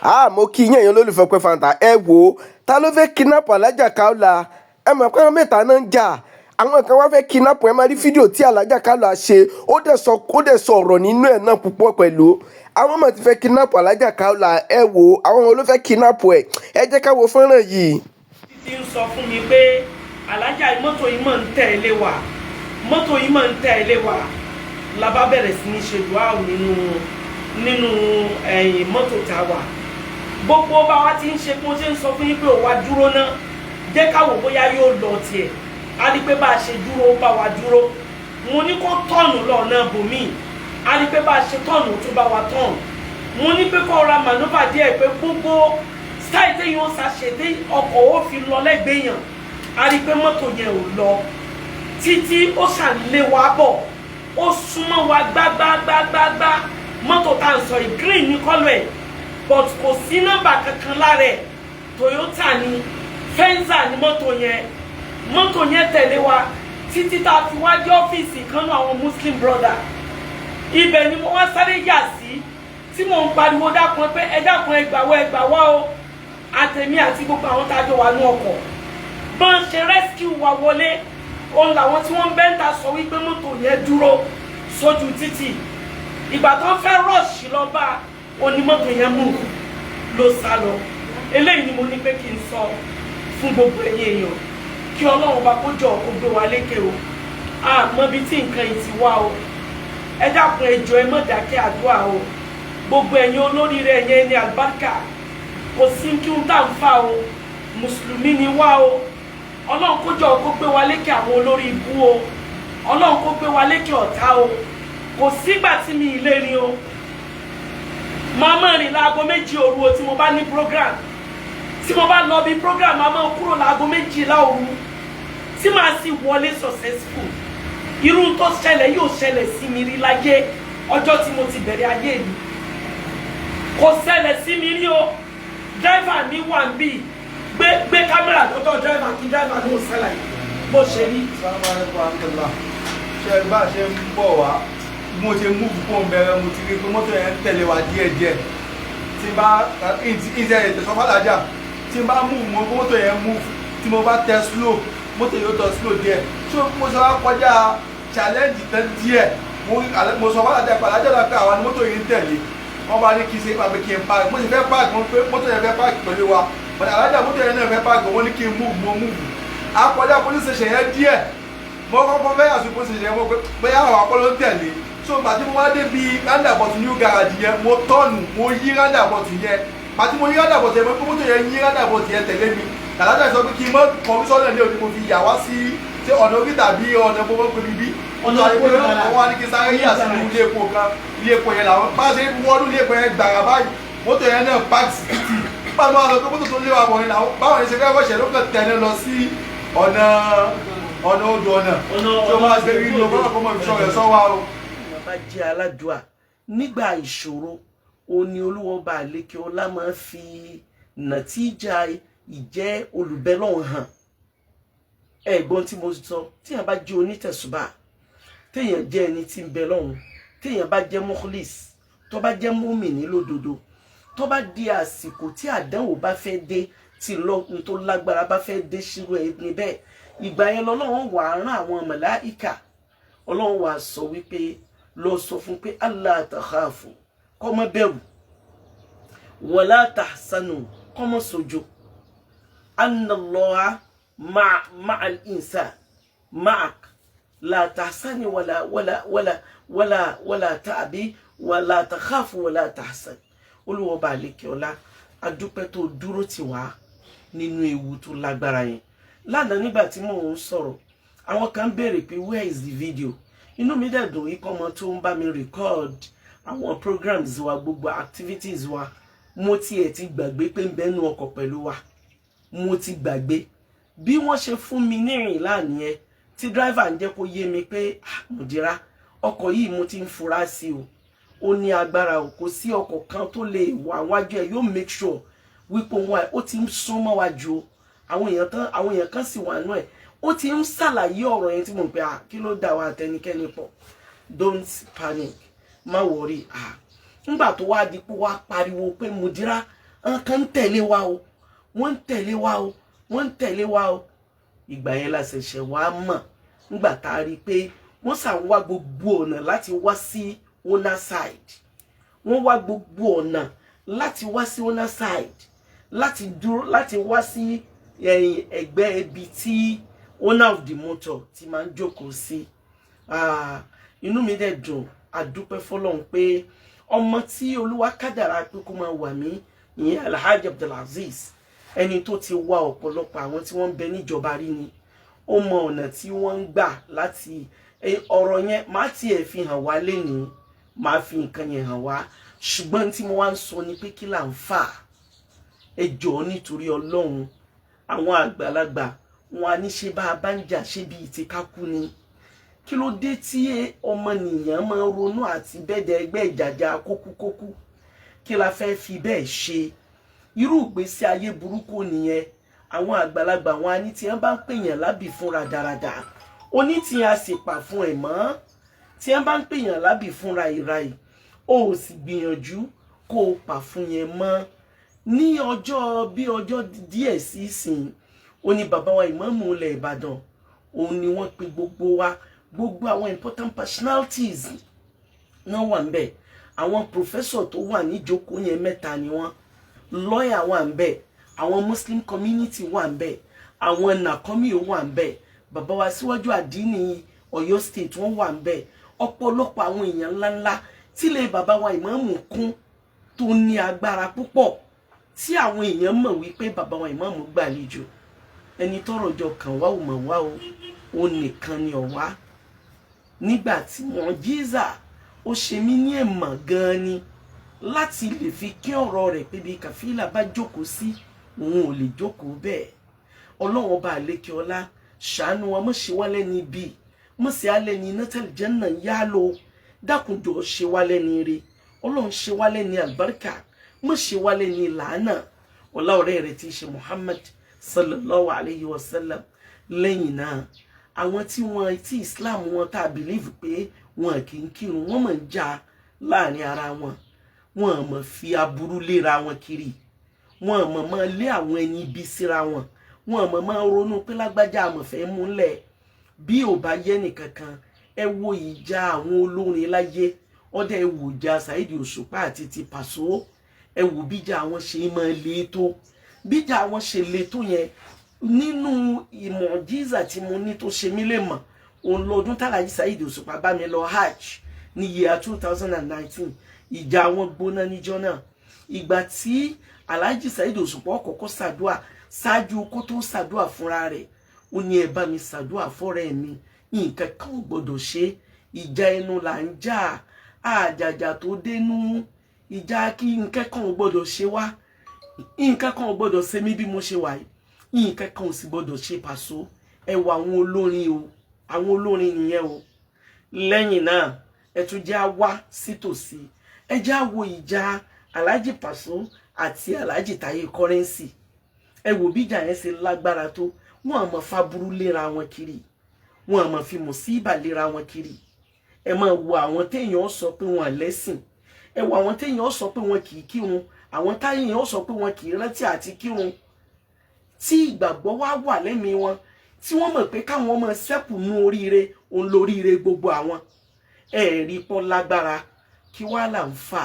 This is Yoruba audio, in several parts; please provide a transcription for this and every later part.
Ah, mo kí yín, ẹ̀yin olólùfẹ́ Ọpẹ́ Fanta. Ẹ wò ó, ta ló fẹ́ kidnap Alhaja Kaola? Ẹ mọ̀ pé àwọn mẹ́ta náà ń jà, àwọn kan wá fẹ́ kidnap. Ẹ máa rí fídíò tí Alhaja Kaola ṣe, ó dẹ̀ sọ ọ̀rọ̀ nínú ẹ̀ náà púpọ̀ pẹ̀lú. Àwọn ọmọ ti fẹ́ kidnap Alhaja Kaola. Ẹ wò ó, àwọn wo ló fẹ́ kidnap ẹ̀? Ẹ jẹ́ ká wo fọ́nrán yìí. Títí ń sọ fún mi pé alájà, mọ́tò yìí máa ń tẹ̀lé wa, mọ́tò yìí máa ń tẹ̀lé wa. La bá bẹ̀rẹ̀ sí ní ṣe dùá nínú ẹ̀yìn mọ́tò tá a wà. Gbogbo bá wa ti ń ṣe, bí mo ṣe ń sọ fún yín pé ó wá dúró náà, jẹ́ ká wò bóyá yóò lọ tiẹ̀. A rí pé bá a ṣe dúró, ó bá wa dúró. Mo ní kó turn lọ́nà bòmíì, a rí pé bá a ṣe turn, ó tún bá wa turn. Mo ní pé kó ra maneuver díẹ̀, pé gbogbo style téèyàn ó ṣàṣe dé, ọkọ̀ ó fi lọ lẹ́gbẹ̀ẹ́ yàn. A rí pé mọ́tò yẹn ò lọ títí, ó ṣàlé wa bọ̀, ó súnmọ́ wa gbágbágbágbá. Mọ́tò tá à ń sọ yìí, green ní colour ẹ̀, but kò sí nọ́mbà kankan lára ẹ̀. Toyota ni, Venza ni mọ́tò yẹn. Mọ́tò yẹn tẹ̀lé wa títí tá a fi wá dé ọ́fíìsì kan náà, àwọn Muslim Brother. Ibẹ̀ ni mo wá sáré yà sí, tí mò ń pariwo, "Dákun pé ẹ dákun, ẹ gbà wá, ẹ gbà wá o." Àtẹ̀mí àti gbogbo àwọn tá a jọ wà ní ọkọ̀, bọ́n ṣe rescue wa wọlé, òun làwọn tí wọ́n ń bẹ́ńtà sọ wípé mọ́tò yẹn dúró sójú títì. Ìgbà tó ń fẹ́ rush lọ bá onímọ́tò yẹn mú ló sá lọ. Eléyìí ni mo ní pé kí n sọ fún gbogbo ẹ̀yin èèyàn, kí Ọlọ́run bá kó jọ kó gbé wa lékè o. Àmọ́ ibi tí nǹkan yìí ti wá o. Ẹ dákun, ẹ jọ̀ọ́, ẹ má dákẹ́ àdúrà o. Gbogbo ẹ̀yin olóríire, ẹ̀yin ẹni àlùbáríkà, kò sí kí n tá n fa o. Mùsùlùmí ni wá o. Ọlọ́run kó jọ kó gbé wa lékè àwọn olórí ibú o. Ọlọ́run kó gbé wa lékè ọ̀tá o. Kò sígbà tí mi ì lè rìn o. Máa máa rìn láago 2 òru o. Tí mo bá ní program, tí mo bá lọ bí program, máa máa kúrò láago 12 òru, tí màá sì wọlé successful. Irú tó ṣẹlẹ̀ yóò ṣẹlẹ̀ sí mi rí láyé ọjọ́ tí mo ti bẹ̀rẹ̀ ayé mi, kò ṣẹlẹ̀ sí mi rí o. Driver mi wà ń bì, gbé gbé kámẹ́rà lọ́dọ̀ driver, kí driver ló ṣàlàyé bó ṣe rí. Assalamu alaikum warahmatullah. Ṣe bá a ṣe ń bọ̀ wá, bí mo ṣe move kó ń bẹ̀rẹ̀, mo ti rí pé mọ́tò yẹn ń tẹ̀lé wa díẹ̀díẹ̀. Tí n bá ìṣe ètò sọfàlájà, tí n bá move, mo mọ́tò yẹn move. Tí mo bá tẹ slow, mọ́tò yóò tẹ slow díẹ̀. So mo ṣe wá kọjá challenge tán díẹ̀, mo sọ fàlájà pé alájà náà pé àwọn ni mọ́tò yìí ń tẹ̀lé. Wọ́n bá ní kí n ṣe pàpẹ́ kí n park. Mo sì fẹ́ park, mo pé mọ́tò yẹn fẹ́ park pẹ̀lú wa, but alájà mọ́tò yẹn náà fẹ́ park. Wọ́n ní kí n move, mo move. Akọjá police station yẹn díẹ̀, mo kọ́kọ́ fẹ́ yà sí police station yẹn, mo pé bóyá àwọn akọ́lọ́ ń tẹ̀lé. So gbàtí mo wá débi roundabout new garage yẹn, mo turn, mo yí roundabout yẹn. Gbàtí mo yí roundabout yẹn, mo pé mọ́tò yẹn yí roundabout yẹn tẹ̀lé mi. Alájà sọ pé kí n mọ́ kọmísọ́nà ní òní, mo fi yà wá sí ṣé ọ̀nà orí tàbí ọ̀nà gbogbo pé bíbí ọ̀nà ọ̀nà wọ́n wá ní kí n sáré yà sínú ilé epo kan. Ilé epo yẹn làwọn bá ṣe wọnú ilé epo yẹn gbàrà báyìí, mọ́tò yẹn náà park sí títì. Báwọn máa sọ pé mọ́tò tó lé wa bọ̀ yẹn làwọn báwọn yẹn ṣe fẹ́ wọ́ṣẹ̀ ló kàn tẹ̀lé lọ sí ọ̀nà odò ọ̀nà tí ó máa ṣe rí ní ọgbọ́n kọ́mọ ìṣọ́ rẹ̀ sọ́wọ́ o. Èèyàn bá jẹ́ aládùá nígbà ìṣòro, ó ní Olúwa àlékè ọlá máa fi nàtíjà ìjẹ́ olùbẹ́lọ́hùn hàn. Ẹ̀gbọ́n tí mo sọ, téèyàn bá jẹ́ onítẹ̀sùbà, téèyàn jẹ́ ẹni tí ń bẹ lọ́hùn, téèyàn bá jẹ́ mukhlis, tó bá jẹ́ mùmínì lódodo, tó bá di àsìkò tí àdánwò bá fẹ́ dé, tí lọ́kùn tó lágbára bá fẹ́ dé sírú ẹni bẹ́ẹ̀, ìgbà yẹn lọ́lọ́run wà á rán àwọn màláíkà. Ọlọ́run wà sọ wípé, lọ sọ fún pé Allah takhafu, kó má bẹ̀rù, wala tahsanu, kó má sojo, anna Allaha ma'al insan ma'ak, la tahsani wala wala wala wala wala ta'bi wala takhafu wala tahsan. Olúwọba àlekè ọlá, adúpẹ́ tó dúró tì wá nínú ewu tó lágbára yẹn lánàá. Nígbà tí mò ń sọ̀rọ̀, àwọn kan béèrè pé, "Where is the video?" Inú mi dẹ̀ dùn ikọ́ ọmọ tó ń bá mi record àwọn programs wa, gbogbo activities wa. Mo tiẹ̀ ti gbàgbé pé ń bẹ́nu ọkọ̀ pẹ̀lú wa. Mo ti gbàgbé. Bí wọ́n ṣe fún mi ní ìrìn láàní ẹ, tí driver ń jẹ́ kó yé mi pé, "Ah, Mùdírà, ọkọ̀ yìí mo ti ń fura sí o, ó ní agbára o. Kò sí ọkọ̀ kan tó lè wà wájú ẹ, yóò make sure wípé òun ó ti ń súnmọ́ wa ju o." Àwọn èèyàn tán, àwọn èèyàn kan sì wà nú ẹ̀. Ó ti ń ṣàlàyé ọ̀rọ̀ yẹn tí mo ń pè, "Ah, kí ló dà wá àtẹnikẹ́ni pọ̀? Don't panic, má worry." Ah, ńgbà tó wá di pé wá pariwo pé, "Mùdírà, Àwọn kan ń tẹ̀lé wa o, wọ́n ń tẹ̀lé wa o, wọ́n ń tẹ̀lé wa o. Ìgbà yẹn la ṣẹ̀ṣẹ̀ wá mọ̀, nígbà tá a rí i pé wọ́n ṣà wá gbogbo ọ̀nà láti wá sí owner side. Wọ́n wá gbogbo ọ̀nà láti wá sí owner side, láti dúró, láti wá sí ẹ̀yìn ẹ̀gbẹ́ ibi tí owner of the motor ti máa ń jókòó sí. Inú mi dẹ̀ dùn, àdúpẹ́ fọlọ́run pé ọmọ tí Olúwa kádàrá pé kó máa wà mí, ìyẹn Alhaji Abdulaziz, ẹni tó ti wá ọ̀pọ̀lọpọ̀ àwọn tí wọ́n ń bẹ níjọba rí ni, ó mọ ọ̀nà tí wọ́n ń gbà láti ọ̀rọ̀ yẹn. Má tiẹ̀ fi hàn wá lénìí, máa fi nǹkan yẹn hàn wá. Ṣùgbọ́n tí mo wá ń sọ ni pé, kí là ń fà? Ẹ jọ̀ọ́, nítorí Ọlọ́run, àwọn àgbàlagbà wọn á ní ṣe bá a bá ń jà, ṣé bíi ti ká kú ni? Kí ló dé tí ọmọnìyàn máa ń ronú àti bẹ́ẹ̀dẹ̀ ẹgbẹ́ ìjàjà kókúkókú? Kí la fẹ́ fi bẹ́ẹ̀ ṣe? Irú ìgbésí ayé burúkú nìyẹn. Àwọn àgbàlagbà wọn á ní tí wọ́n bá ń pèèyàn lábì fúnra dáradára, oní tí a sì pa fún ẹ̀ mọ́. Tí wọ́n bá ń pèèyàn lábì fúnra ìrayì, ó sì gbìyànjú kó o pa fún yẹn mọ́. Ní ọjọ́ bí ọjọ́ díẹ̀ sí ìsìn, ó ní bàbá wa ìmáàmù ilẹ̀ Ìbàdàn, òun ni wọ́n pe gbogbo wa, gbogbo àwọn important personalities náà wà ń bẹ̀. Àwọn professor tó wà níjókòó yẹn, mẹ́ta ni wọ́n. Lawyer wà ń bẹ̀, àwọn Muslim community wà ń bẹ̀, àwọn nàkọ́mí wà ń bẹ̀, bàbá wa síwájú àdínní Ọ̀yọ́ State wọ́n wà ń bẹ̀, ọ̀pọ̀lọpọ̀ àwọn èèyàn ńláńlá tílé bàbá wa ìmáàmù kún tó ní agbára púpọ̀, tí àwọn èèyàn mọ̀ wípé bàbá wa ìmáàmù gbàlejò. Ẹni tọ́rọ̀ jọ kàn wá ò mọ̀ wá o, òun nìkan ni ọ̀wá. Nígbà tí wọ́n jíza, ó ṣe mí ní èèmọ̀ gan-an ni láti lè fi kí ọ̀rọ̀ rẹ̀ pé bí Kàfílà bá jókòó sí, òun ò lè jókòó bẹ́ẹ̀. Ọlọ́run ọba àlékè ọlá, ṣàánú wa, mọ̀ ṣe wá lẹ́ni bíi, mọ̀ sí alẹ́ ní iná tẹ̀lé jẹ́nà yá lọ. Dákunjọ, ṣe wá lẹ́ni ire. Ọlọ́run, ṣe wá lẹ́ni àlùbáríkà, mọ̀ ṣe wá lẹ́ni làánà. Ọlá ọ̀rẹ́ rẹ̀ ti ṣe Muhammad sallallahu alayhi wa sallam. Lẹ́yìn náà, àwọn tí wọ́n tí Islam wọn tá a believe pé wọn kì í kírun, wọ́n mọ̀ ń jà láàrin ara wọn, wọn mọ̀ fi aburú léra wọn kiri, wọn mọ̀ mọ̀ lé àwọn ẹni ibi síra wọn, wọn mọ̀ mọ̀ ronú pé lágbájá àmọ̀fẹ́ múlẹ̀ bí ò bá yẹ nìkankan. Ẹ wo ìjà àwọn olórin láyé ọdẹ, ẹ wò ìjà Saheed Òṣùpá àti ti Pàṣọ. Ẹ wò bíjà àwọn ṣe máa le tó, bíjà àwọn ṣe le tó yẹn. Nínú ìmọ̀ jíza tí mo ní tó ṣe mí lè mọ̀, òun lọ́dún tàlàyé Saheed Òṣùpá bá mi lọ hajj ní year 2019. Ìjà wọn gbóná níjọ́ náà. Ìgbà tí Alhaji Saheed Òṣùpá kọ́kọ́ ṣàdúà, ṣáájú kó tó ṣàdúà fúnra rẹ̀, ó ní, "Ẹ bá mi ṣàdúà fọ́rẹ́ mi, nǹkan kan ò gbọ́dọ̀ ṣe." Ìjà ẹnu là ń jà, àjàjà tó dénú ìjà, kí nǹkan kan ò gbọ́dọ̀ ṣe wá, nǹkan kan ò gbọ́dọ̀ ṣe mí bí mo ṣe wà yìí, nǹkan kan ò sì gbọ́dọ̀ ṣe Pàṣọ. Ẹ wọ àwọn olórin o, àwọn olórin nìyẹn o. Lẹ́yìn náà, ẹ tún jẹ́ á wá sítòsí, ẹ jẹ́ á wo ìjà Alhaji Pàṣọ àti Alhaji Taye Currency. Ẹ wò bí ìjà yẹn ṣe lágbára tó. Wọn àmọ́ faburú léra wọn kiri, wọn àmọ́ fi mùsíbà léra wọn kiri. Ẹ máa wo àwọn téèyàn sọ pé wọn lẹ́sìn, ẹ wo àwọn téèyàn sọ pé wọn kì í kírun, àwọn táyèèyàn sọ pé wọn kì í rántí àti kírun, tí ìgbàgbọ́ wá wà lẹ́mìí wọn, tí wọ́n mọ̀ pé káwọn ọmọ sẹ́kù nú oríire, òun lóríire gbogbo àwọn. Ẹ rí pọ́n lágbára. Kí wá là ń fà?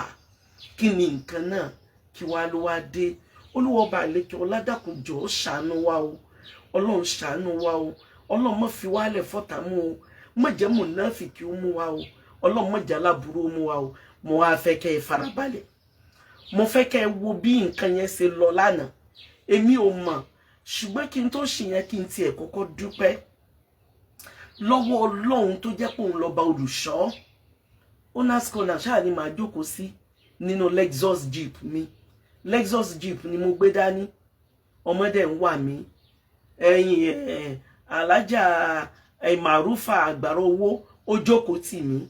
Kí ni nǹkan náà? Kí wá ló wá dé? Olúwọba àlekè ọládàkùnjọ, ṣàánú wa o. Ọlọ́run, ṣàánú wa o. Ọlọ́run, má fi wálẹ̀ fọ́tà mú o. Má jẹ́ mùnáfìkì ó mú wa o. Ọlọ́run, má jẹ́ aláburú ó mú wa o. Mo wá fẹ́ kẹ́ ẹ farabalẹ̀, mo fẹ́ kẹ́ ẹ wo bí nǹkan yẹn ṣe lọ lánàá. Èmi ò mọ̀, ṣùgbọ́n kí n tó ṣe yẹn, kí n tiẹ̀ kọ́kọ́ dúpẹ́ lọ́wọ́ Ọlọ́run tó jẹ́ pé òun lọ́ba olùṣọ́. Owners corner ṣáà ni màá jókòó sí nínú Lexus Jeep mi. Lexus Jeep ni mo gbé dání, ọmọdé ń wà mí ẹ̀yìn ẹ̀, alájà ẹ̀ Màrúfà àgbàrá owó, ó jókòó tì mí.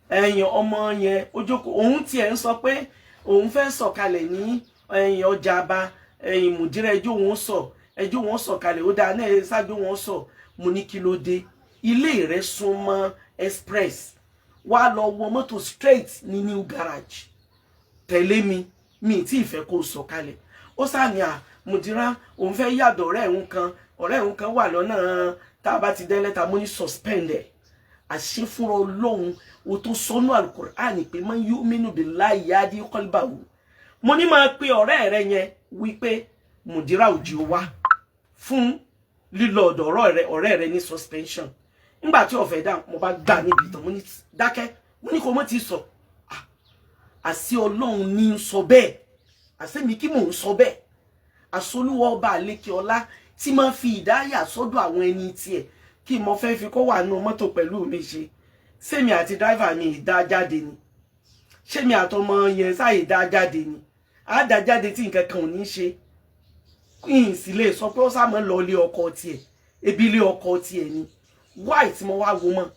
Ẹ̀yìn ọmọ yẹn ó jókòó, òun tiẹ̀ ń sọ pé òun fẹ́ sọ̀kalẹ̀ ní ẹ̀yìn ọjà aba ẹ̀yìn mùdírẹ́. Ẹjọ́ òun sọ, ẹjọ́ wọn sọ̀kalẹ̀, ó dáa náà, ṣáájú wọn sọ. Mo ní, "Kí ló dé? Ilé rẹ̀ súnmọ́ express, wá lọ wọ mọ́tò straight ní new garage, tẹ̀lé mi, mi tí ì fẹ́ kó sọ̀kalẹ̀." Ó sàní à Mùdírà, òun fẹ́ yàdọ̀ ọ̀rẹ́ òun kan, ọ̀rẹ́ òun kan wà lọ́nà tá a bá ti dé lẹ́ta. Mo ní suspend ẹ̀. Àṣẹ fúnra Ọlọ́run o tó sọnù Alukur'ani pé man yu'minu billahi yahdi qalbahu. Mo ní máa pe ọ̀rẹ́ rẹ yẹn wípé Mùdírà òjì wá fún lílọ ọ̀dọ̀ ọ̀rẹ́ rẹ ní suspension. Nígbà tí ọ̀fẹ́ dá, mo bá gbà níbi ìtàn. Mo ní dákẹ́, mo ní kò mọ́ ti sọ. Àṣì Ọlọ́run ní ń sọ bẹ́ẹ̀, àṣẹ mi kí mò ń sọ bẹ́ẹ̀. Àṣolúwọ́ ọba àlékè ọlá tí máa fi ìdáyà sọ́dọ̀ àwọn ẹni tiẹ̀ kí mo fẹ́ fi kó wà nù mọ́tò pẹ̀lú mi ṣe. Sẹ́mi àti driver mi ìdá jáde ni? Ṣémi àtọmọ yẹn sáyè dá jáde ni? Á dá jáde tí nǹkan kan ò ní ṣe. Kí n sì lè sọ pé ó sá mọ́ lọ ilé ọkọ tiẹ̀, ebi ilé ọkọ tiẹ̀ ni. Wáì tí mo wá wo mọ́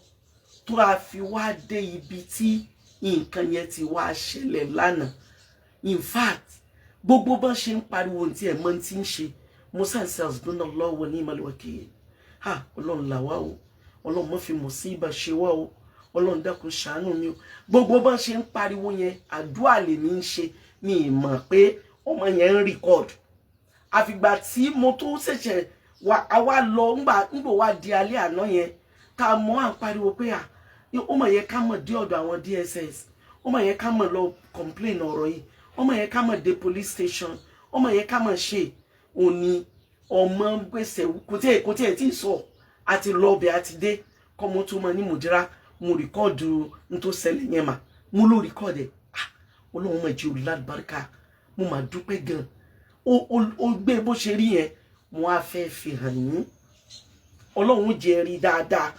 tó a fi wá dé ibi tí nǹkan yẹn ti wá ṣẹlẹ̀ lánàá. In fact, gbogbo bọ́n ṣe ń pariwo ní tí ẹ̀ mọ́ ti ń ṣe, musa ń ṣe hasbunallahu wa ni'mal wakil. Ha, Ọlọ́run là wá o, Ọlọ́run má fi mùsíbà ṣe wá o, Ọlọ́run dákun ṣàánú mi o. Gbogbo bọ́n ṣe ń pariwo yẹn, àdúrà lèmi ń ṣe. Mi ì mọ̀ pé ọmọ yẹn ń record. Àfìgbà tí mo tó ṣẹ̀ṣẹ̀ wá wá lọ ńgbà ńgbò wá di alẹ́ àná yẹn tá a mọ̀ à ń pariwo pé à ó mọ̀ yẹ ká mọ̀ dé ọ̀dọ̀ àwọn DSS, ó mọ̀ yẹ ká mọ̀ lọ complain ọ̀rọ̀ yìí, ó mọ̀ yẹ ká mọ̀ dé police station, ó mọ̀ yẹ ká mọ̀ ṣe òní ọmọ gbèsè. Kò tiẹ̀ tí ì sọ àti lọ́ọ̀bẹ̀ àti dé kọ́mọ tó mọ ní Mùdírà mo record n tó ṣẹlẹ̀ yẹn mà. Mo ló record ẹ̀. Ah, Ọlọ́run mọ̀ jẹ́ olùlàbáríkà, mo mà dúpẹ́ gan. Ó gbé bó ṣe rí yẹn, mo á fẹ́ fi hàn yín. Ọlọ́run jẹ́ rí dáadáa.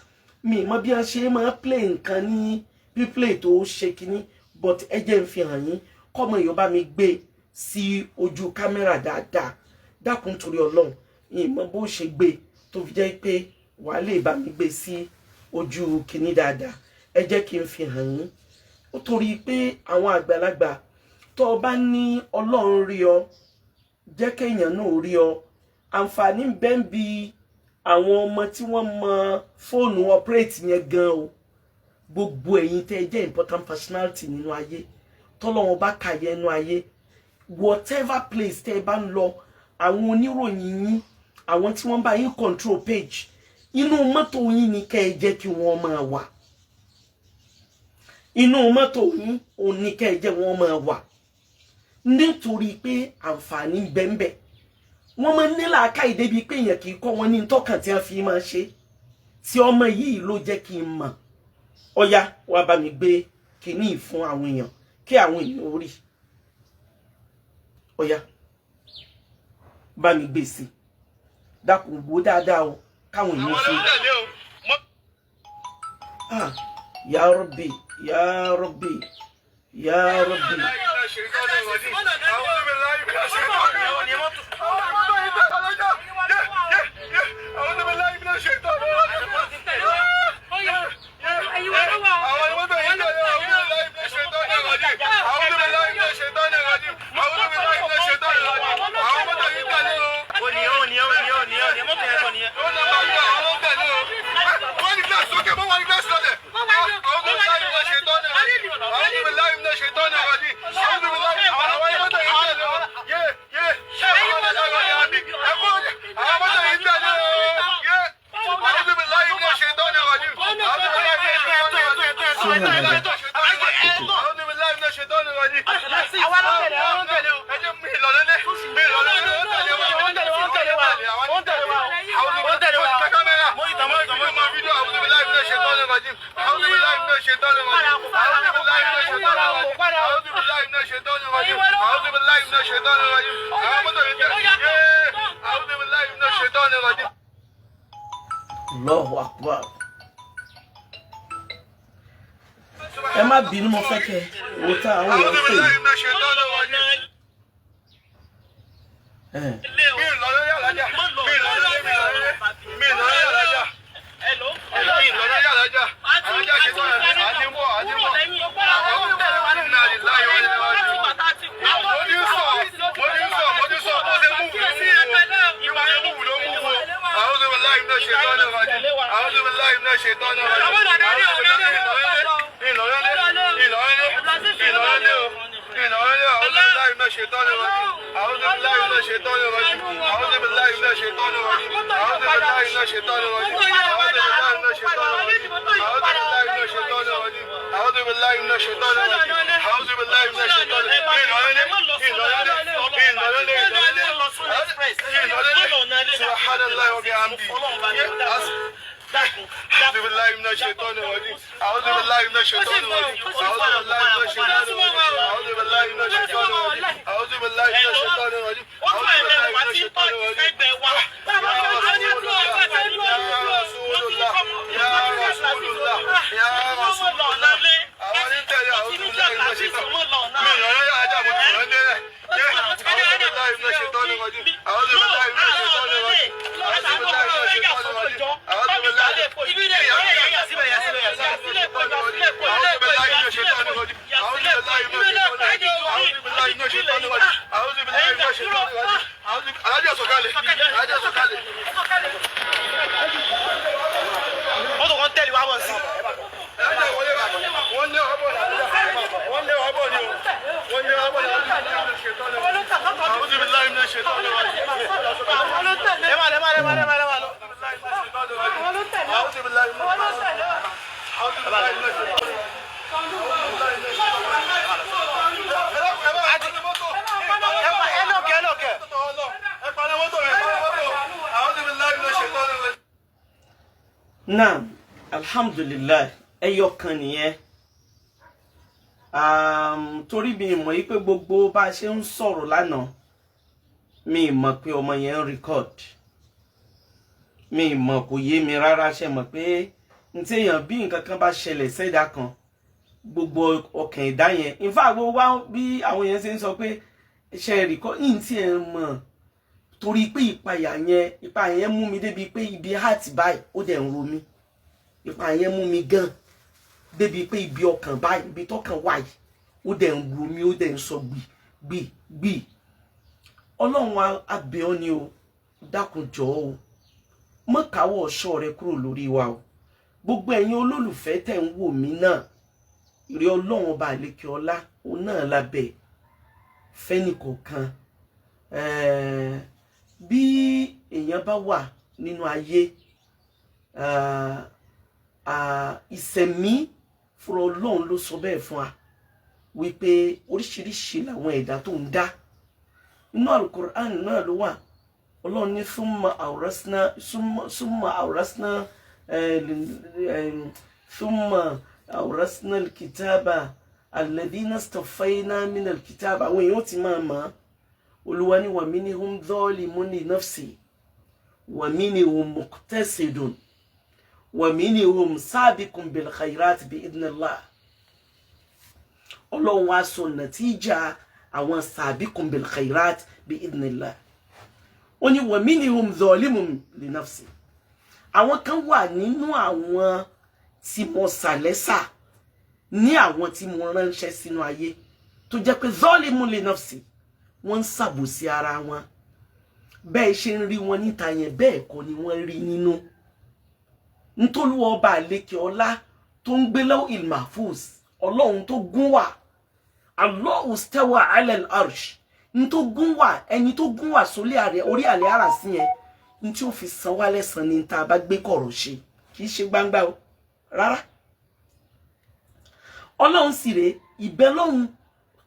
Mi mọ bí wọ́n ṣe máa play nǹkan ní píplay tó ṣe kínní, but ẹ jẹ́ n fi hàn yín. Kọ́mọ èèyàn bá mi gbé sí ojú kámẹ́rà dáadáa. Dákun torí Ọlọ́run, ìmọ̀ bó ṣe gbé tó fi jẹ́ pé wàá lè bá mi gbé sí ojú kínní dáadáa. Ẹ jẹ́ kí n fi hàn yín. Ó torí pé àwọn àgbàlagbà tó o bá ní Ọlọ́run rí ọ, jẹ́ kéèyàn náà rí ọ. Àǹfààní bẹ́ẹ̀ ń bi àwọn ọmọ tí wọ́n mọ fóònù operate yẹn gan o. Gbogbo ẹ̀yin tẹ́ ẹ jẹ́ important personality nínú ayé, tọ́lọ́wọ́n bá kàyẹ́ nínú ayé, whatever place tẹ́ ẹ bá ń lọ, àwọn oníròyìn yín, àwọn tí wọ́n bá yín control page, inú mọ́tò yín ni kẹ́ ẹ jẹ́ kí wọ́n máa wà. Inú mọ́tò yín òun ni kẹ́ ẹ jẹ́ wọ́n máa wà, nítorí pé àǹfààní bẹ́ẹ̀ wọ́n máa ń ní làákàyè débi pé èèyàn kì í kọ́ wọn ní tọ́kàn tí wọ́n fi máa ṣe. Tí ọmọ yìí ló jẹ́ kí n mọ̀. Ọ̀ya, wàá bá mi gbé kínní fún àwọn èèyàn kí àwọn èèyàn ó rí. Ọ̀ya, bá mi gbé sí. Dákun, wò dáadáa o, káwọn èèyàn fi. Ah, ya Rabbi, ya Rabbi, ya Rabbi. Allahu Akbar. Ẹ má bínú, mo fẹ́ kẹ́ wo tá àwọn èèyàn ń pè mí. أعوذ بالله من الشيطان الرجيم. أعوذ بالله من الشيطان الرجيم. أعوذ بالله من الشيطان الرجيم. أعوذ بالله من الشيطان الرجيم. أعوذ بالله من الشيطان الرجيم. أعوذ بالله من الشيطان الرجيم. أعوذ بالله من الشيطان الرجيم. سبحان الله وبحمده. أعوذ بالله من الشيطان الرجيم. أعوذ بالله من الشيطان الرجيم. أعوذ بالله من الشيطان الرجيم. أعوذ بالله من الشيطان الرجيم. أعوذ بالله من الشيطان الرجيم. أعوذ بالله من الشيطان الرجيم. يا رسول الله، يا رسول الله، يا رسول الله. Àwọn onítẹ̀lé أعوذ بالله من الشيطان. Mi ìrànlọ́yà ajá mo ti rán délẹ̀. أعوذ بالله من الشيطان الرجيم. أعوذ بالله من الشيطان الرجيم. أعوذ بالله من الشيطان الرجيم. أعوذ بالله. أعوذ بالله من الشيطان الرجيم. أعوذ بالله من الشيطان الرجيم. أعوذ بالله من الشيطان الرجيم. أعوذ بالله من الشيطان الرجيم. أعوذ. Alájà sọ̀kalẹ̀. Alájà sọ̀kalẹ̀. Mọ́tò kan tẹ̀lé wa bọ̀ sí. Alájà wọlé wa. Wọ́n lé wa bọ̀ ní. Wọ́n lé wa bọ̀ ní o. Wọ́n lé wa bọ̀ ní. أعوذ بالله من الشيطان الرجيم. Ẹ máa lọ, ẹ máa lọ, ẹ máa lọ, ẹ máa lọ. أعوذ بالله من الشيطان. أعوذ بالله من الشيطان. Ẹ bá mọ́tò. Ẹ lọ́kẹ́, ẹ lọ́kẹ́. Ẹ paná mọ́tò rẹ̀, paná mọ́tò. أعوذ بالله من الشيطان الرجيم. Naam, alhamdulillahi, ẹyọ kan nìyẹn. Torí mi mọ̀ yí pé gbogbo bá a ṣe ń sọ̀rọ̀ lánàá, mi mọ̀ pé ọmọ yẹn ń record. Mi mọ̀, kò yé mi rárá. Ṣe mọ̀ pé n tí èèyàn bí nǹkan kan bá ṣẹlẹ̀ sẹ́dá kan, gbogbo ọkàn ẹ̀dá yẹn, in fact, gbogbo wa bí àwọn yẹn ṣe ń sọ pé ṣe record yìí tí ẹ mọ̀, torí pé ìpayà yẹn, ìpayà yẹn mú mi débi pé ibi heart báyìí ó dẹ̀ ń ro mí. Ìpayà yẹn mú mi gan débi pé ibi ọkàn báyìí, ibi tọkàn wà yìí, ó dẹ̀ ń ro mí, ó dẹ̀ ń sọ gbì gbì gbì. Ọlọ́run, a bẹ̀ ọ́ ni o, dákun, jọ̀ọ́ o, mọ́ káwọ́ ọ̀ṣọ́ rẹ kúrò lórí wa o. Gbogbo ẹ̀yin olólùfẹ́ tẹ̀ ń wò mí náà, ìrẹ́ Ọlọ́run ọba àlekè ọlá òun náà lábẹ́ fẹ́nìkọ̀ọ̀kan. Bí èèyàn bá wà nínú ayé ìsẹ̀mí fúnra, Ọlọ́run ló sọ bẹ́ẹ̀ fún wa wípé oríṣiríṣi làwọn ẹ̀dá tó ń dá. Inú Alukur'an náà ló wà. Ọlọ́run ní ثم أورثنا ثم أورثنا ثم أورثنا الكتاب الذين اصطفينا من الكتاب. Àwọn èèyàn ti máa mọ̀ ọ́. Olúwa ní ومنهم ظالم لنفسه ومنهم مقتصد ومنهم سابق بالخيرات بإذن الله. Ọlọ́run wá sọ nàtíjà àwọn سابق بالخيرات بإذن الله. Ó ní ومنهم ظالم لنفسه. Àwọn kan wà nínú àwọn tí mo sàlẹ́sà ní àwọn tí mo ránṣẹ́ sínú ayé tó jẹ́ pé ظالم لنفسه, wọ́n ń ṣàbòsí ara wọn. Bẹ́ẹ̀ ṣe ń rí wọn níta yẹn, bẹ́ẹ̀ kọ́ ni wọ́n rí nínú. Ntòlúwọ́ ọba àlekè ọlá tó ń gbé lọ́wọ́ ilmahfuz, Ọlọ́run tó gún wà, الله استوى على العرش, n tó gún wà, ẹni tó gún wà sórí àrẹ orí àlẹ́ àrà sí yẹn, n tí ó fi san wá lẹ́san ní tá a bá gbé kọ̀rọ̀ ṣe, kì í ṣe gbangba o rárá. Ọlọ́run sì rèé, ìbẹ́ lọ́hùn,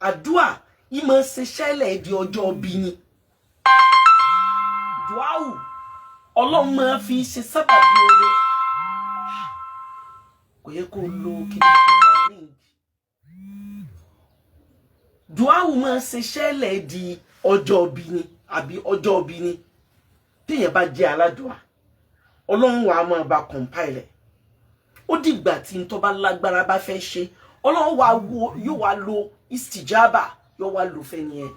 àdúà ìmọ̀ ṣe ṣẹlẹ̀ di ọjọ́ bí ni duawu. Ọlọ́run máa fi ṣe sábàbí oore. Kò yẹ kó lo kí ni duawu máa ṣe ṣẹlẹ̀ di ọjọ́ bí ni àbí ọjọ́ bí ni. Téèyàn bá jẹ́ aládùá, Ọlọ́run wàá máa bá compile. Ó dìgbà tí n tó bá lágbára bá fẹ́ ṣe, Ọlọ́run wàá wo, yóò wá lo istijaba, yóò wá lò fẹ́ nìyẹn.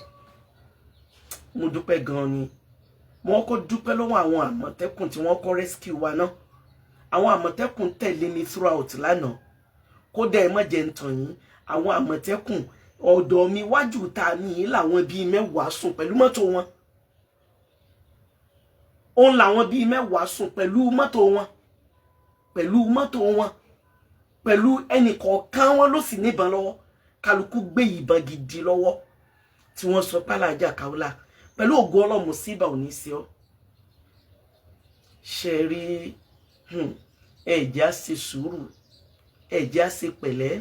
Mo dúpẹ́ gan-an ni. Mo kọ́ dúpẹ́ lọ́wọ́ àwọn Àmọ̀tẹ́kùn tí wọ́n kọ́ rescue wa náà. Àwọn Àmọ̀tẹ́kùn tẹ̀lé mi throughout lánàá. Kódà, ẹ má jẹ́ ń tàn yín, àwọn Àmọ̀tẹ́kùn ọ̀dọ̀ mi wájú ta mi yìí làwọn bíi 10 sùn pẹ̀lú mọ́tò wọn. Òun làwọn bíi 10 sùn pẹ̀lú mọ́tò wọn, pẹ̀lú mọ́tò wọn, pẹ̀lú ẹnì kọ̀ọ̀kan wọn ló sì níbọn lọ́wọ́. Kálukú gbé ìbọn gidi lọ́wọ́ tí wọ́n sọ pàlàjà Kaola. Pẹ̀lú ògo Ọlọ́run, síbà ò ní sí ọ. Ṣe rí, ẹ̀jẹ̀ á ṣe sùúrù, ẹ̀jẹ̀ á ṣe pẹ̀lẹ́,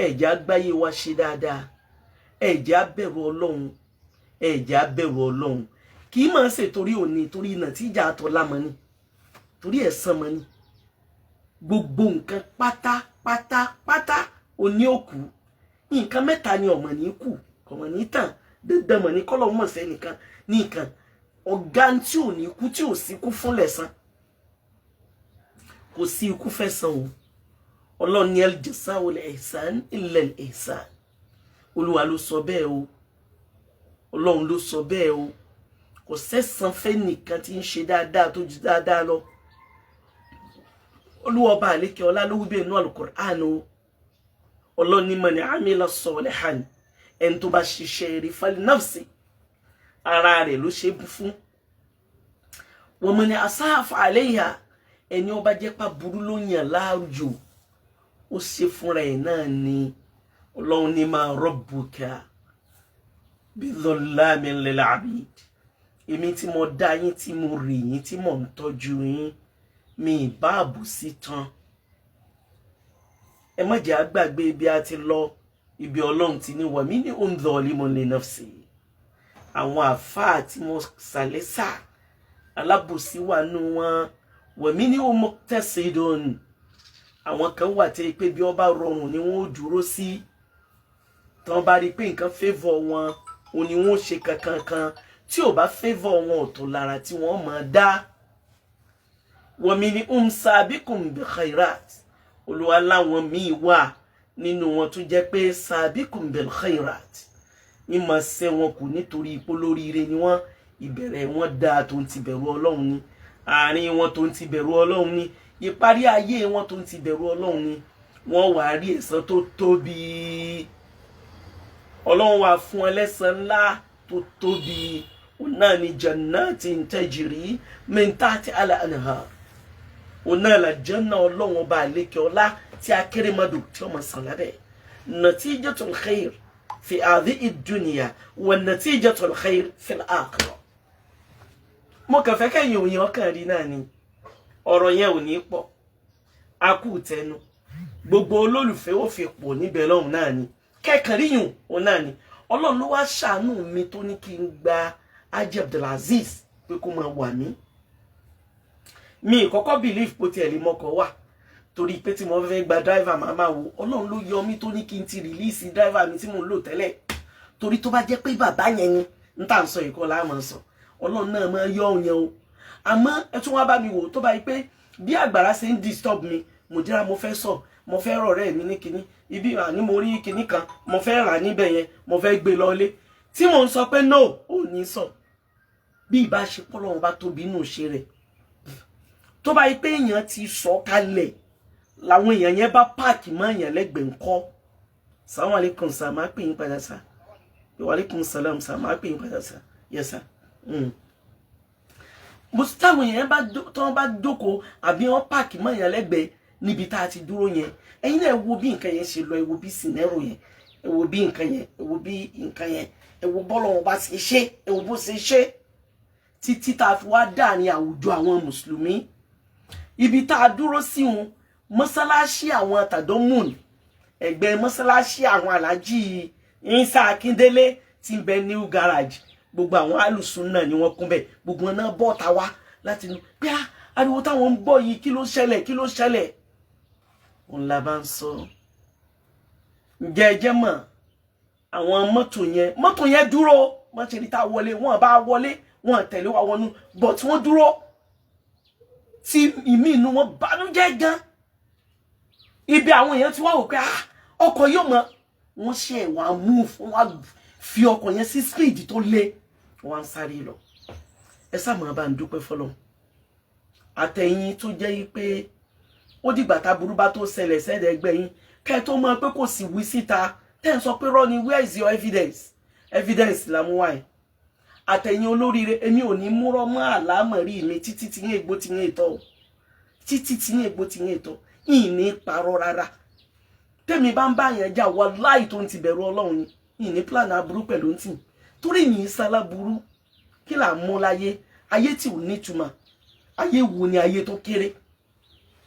ẹ̀jẹ̀ á gbáyé wa ṣe dáadáa, ẹ̀jẹ̀ á bẹ̀rù Ọlọ́run, ẹ̀jẹ̀ á bẹ̀rù Ọlọ́run. Kì í máa ṣe torí òní, torí iná tíjà àtọ̀ lámọ́ ni, torí ẹ̀san mọ́ ni. Gbogbo nǹkan pátápátápátá òní òkú. Nǹkan mẹ́ta ni ọmọ ní kù, ọmọ ní tàn dandan mọ̀ ní kọ́lọ́ mọ̀ sẹ́nìkan ní nǹkan ọ̀gá tí ò ní kú, tí ò sí kú fún lẹ̀san. Kò sí ikú fẹ́ san o. Ọlọ́run ní al-jasā'u al-ihsān illa al-ihsān. Olúwa ló sọ bẹ́ẹ̀ o, Ọlọ́run ló sọ bẹ́ẹ̀ o. Kò sẹ́san fẹ́ nìkan tí ń ṣe dáadáa tó ju dáadáa lọ. Olúwa ọba àlékè ọlá ló wí bẹ́ẹ̀ nú Al-Qur'an o. Ọlọ́run ní man 'amila salihan, ẹni tó bá ṣiṣẹ́ eré, fali nafsi, ara rẹ̀ ló ṣe é fún. Wa man asa'a fa 'alayha, ẹni ó bá jẹ́ pa burú ló yàn láàyò, ó ṣe fúnra ẹ̀ náà ni. Ọlọ́run ní ma rabbuka bidhallamin lil abid. Èmi tí mo dá yín, tí mo rì yín, tí mò ń tọ́jú yín, mi ì bá àbòsí tán. Ẹ má jẹ́ àgbàgbé ibi a ti lọ, ibi Ọlọ́run ti ní wa minhum zalimun li nafsi. Àwọn àfáà tí mo sàlẹ́sà, alábòsí wà nù wọn. Wa minhum muqtasidun, àwọn kan wà tẹ́ pé bí wọ́n bá rọrùn ni wọ́n ó dúró sí. Tán bá rí i pé nǹkan favour wọn, òun ni wọ́n ó ṣe kankan kan. Tí ò bá favour wọn, ọ̀tọ̀ lára tí wọ́n máa dá. Wa minhum sabiqun bi khairat. Olúwa láwọn míì wà nínú wọn tó jẹ́ pé sabiqun bil khairat, mímọ̀ ṣẹ́ wọn kù nítorí ipò lóríire ni wọ́n. Ìbẹ̀rẹ̀ wọn dáa tó ń ti bẹ̀rù Ọlọ́run ni, àárín wọn tó ń ti bẹ̀rù Ọlọ́run ni, ìparí ayé wọn tó ń ti bẹ̀rù Ọlọ́run ni. Wọ́n wàá rí ẹ̀san tó tóbi. Ọlọ́run wà fún ẹlẹ́san ńlá tó tóbi. Òun náà ni jannatin tajri min tahti al-anhar. Òun náà la janna Ọlọ́run ọba àlékè ọlá tí akérèmọdò tí ọmọ sàn lábẹ́. Natijatul khair fi hadhihi dunya wa natijatul khair fil akhirah. Mo kàn fẹ́ kẹ́yìn òyìn ọkàn rí náà ni, ọ̀rọ̀ yẹn ò ní pọ̀. A kú tẹnu gbogbo olólùfẹ́ ó fi pọ̀ níbẹ̀ lọ́hùn náà ni kẹ́kàn ríyùn òun náà ni. Ọlọ́run ló wá ṣàánú mi tó ní kí n gba Haji Abdulaziz pé kó máa wà mí. Mi kọ́kọ́ believe pé tiẹ̀ lè mọ́kọ̀ wà, torí pé tí mo fẹ́ gba driver, máa máa wò. Ọlọ́run ló yọ mí tó ní kí n ti release driver mi tí mò ń lò tẹ́lẹ̀, torí tó bá jẹ́ pé bàbá yẹn ni n tà ń sọ ìkọ́ la máa sọ. Ọlọ́run náà máa yọ òun yẹn o. Àmọ́ ẹ tún wá bá mi wò, tó bá yí pé bí àgbàrá ṣe ń disturb mi, mo dira, mo fẹ́ sọ, mo fẹ́ rọ̀rẹ́ mi ní kinní ibi àní, mo rí kinní kan mo fẹ́ rà níbẹ̀ yẹn, mo fẹ́ gbé lọlé, tí mò ń sọ pé no, ò ní sọ. Bí ìbáṣepọ̀ lọ́wọ́ bá tóbi inú ṣe rẹ̀, tó bá yí pé èèyàn ti sọ kalẹ̀, làwọn èèyàn yẹn bá park mọ́ èèyàn lẹ́gbẹ̀ẹ́ ńkọ́? Sàwọn aleykum sà, máa pè yín padà sà. Wa aleykum salam sà, máa pè yín padà sà. Yes sà. Mo táwọn èèyàn bá tọ́ bá jókòó àbí wọ́n park mọ́ èèyàn lẹ́gbẹ̀ẹ́ níbi tá a ti dúró yẹn, ẹ̀yin náà ẹ wo bí nǹkan yẹn ṣe lọ, ẹ wo bí scenario yẹn, ẹ wo bí nǹkan yẹn, ẹ wo bí nǹkan yẹn, ẹ wo bọ́lọ̀ wọn bá ṣe ṣe, ẹ wo bó ṣe ṣe títí tá a fi wá dà ní àwùjọ àwọn mùsùlùmí. Ibi tá a dúró sí wọn, mọ́sálásí àwọn àtàdọ́mùn, ẹ̀gbẹ́ mọ́sálásí àwọn Aláàjì Isa Akíndélé tí ń bẹ New Garage, gbogbo àwọn alùsùn náà ni wọ́n kún bẹ́ẹ̀. Gbogbo wọn náà bọ́ ta wá láti inú pé á ariwo táwọn ń gbọ́ yìí, kí ló ṣẹlẹ̀? Kí ló ṣẹlẹ̀? Òun la bá ń sọ. Ǹjẹ́ ẹ jẹ́ mọ̀ àwọn mọ́tò yẹn, mọ́tò yẹn dúró, wọ́n ṣe ní tá a wọlé, wọ́n bá wọlé, wọ́n tẹ̀lé wa wọnú, but wọ́n dúró tí ìmí inú wọn bànújẹ́ gan. Ibi àwọn èèyàn ti wá wò pé, ah, ọkọ̀ yóò mọ wọ́n ṣe wá move, wọ́n wá fi ọkọ̀ yẹn sí speed tó lé, wọ́n á sáré lọ. Ẹ sáà máa bá ń dúpẹ́ fọlọ́ àtẹ̀yìn tó jẹ́ yí pé ó dìgbà táburú bá tó ṣẹlẹ̀ sẹ́dẹ̀ ẹgbẹ́ yín kẹ́ ẹ tó mọ̀ pé kò sì wí síta, tẹ́ ń sọ pé rọ́ ni. Where is your evidence? Evidence la mú wáyé. Àtẹ̀yìn olóríire, èmi ò ní múrọ́ mọ́ àlámọ̀rí mi títí tí yín ègbó tí yín ètò, títí tí yín ègbó tí yín ètò yìí ní parọ́ rárá. Tẹ́mi bá ń bá yẹn jà, wàláì, tó ń ti bẹ̀rù Ọlọ́run ni. Yìí ní plan aburú pẹ̀lú ń tì, torí yìí sálá burú. Kí là ń mú láyé? Ayé tí ò nítumọ̀. Ayé wo ni ayé tó kéré?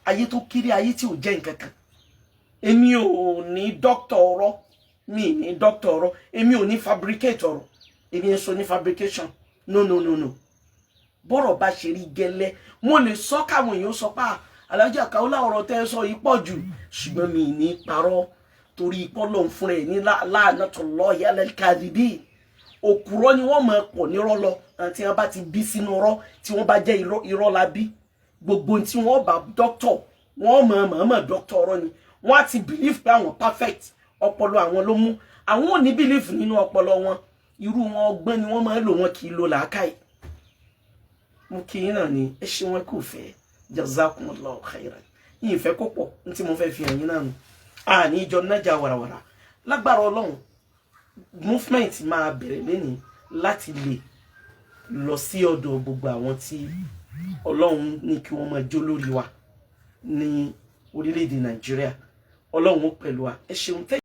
Ayé tó kéré, ayé tí ò jẹ́ nǹkan kan. Èmi ò ní dókítà ọ̀rọ̀, mi ní dókítà ọ̀rọ̀, èmi ò ní fabricate ọ̀rọ̀, èmi ń sọ ní fabrication. No, no, no, no. Bọ́rọ̀ bá ṣe rí gẹ́lẹ́, mo lè sọ káwọn èèyàn sọ pé Alájà Kaola, ọ̀rọ̀ tẹ́ ẹ sọ yìí pọ̀ jù, ṣùgbọ́n mi ní parọ́, torí pọ́lọ̀ ń fúnra ẹ̀ ní la'natullahi 'alal kadhibin. Òkúrọ́ ni wọ́n máa pọ̀ nírọ́ lọ. Àti wọ́n bá ti bí sínú rọ́, tí wọ́n bá jẹ́ irọ́ la bí gbogbo tí wọ́n bá dọ́kítọ̀, wọ́n mọ̀ mọ̀ọ́mọ̀ dọ́kítọ̀ ọ̀rọ̀ ni. Wọ́n á ti believe pé àwọn perfect, ọpọlọ àwọn ló mú àwọn ò ní believe nínú ọpọlọ wọn. Irú wọn, ọgbọ́n ni wọ́n máa ń lò, wọn kì í lo làákàyè. Mo kí yín náà ni, ẹ ṣe wọn kò fẹ́. Jazakumullahu khairan. Yìí fẹ́ kó pọ̀ ní tí mo fẹ́ fi hàn yín náà nù. Àní ìjọ nájà wàràwàrà lágbára Ọlọ́run. Movement máa bẹ̀rẹ̀ lẹ́ni láti lè lọ sí ọ̀dọ̀ gbogbo àwọn tí Ọlọ́run ní kí wọ́n máa jó lórí wa ní orílẹ̀-èdè Nàìjíríà. Ọlọ́run ó pẹ̀lú wa. Ẹ ṣeun tẹ́.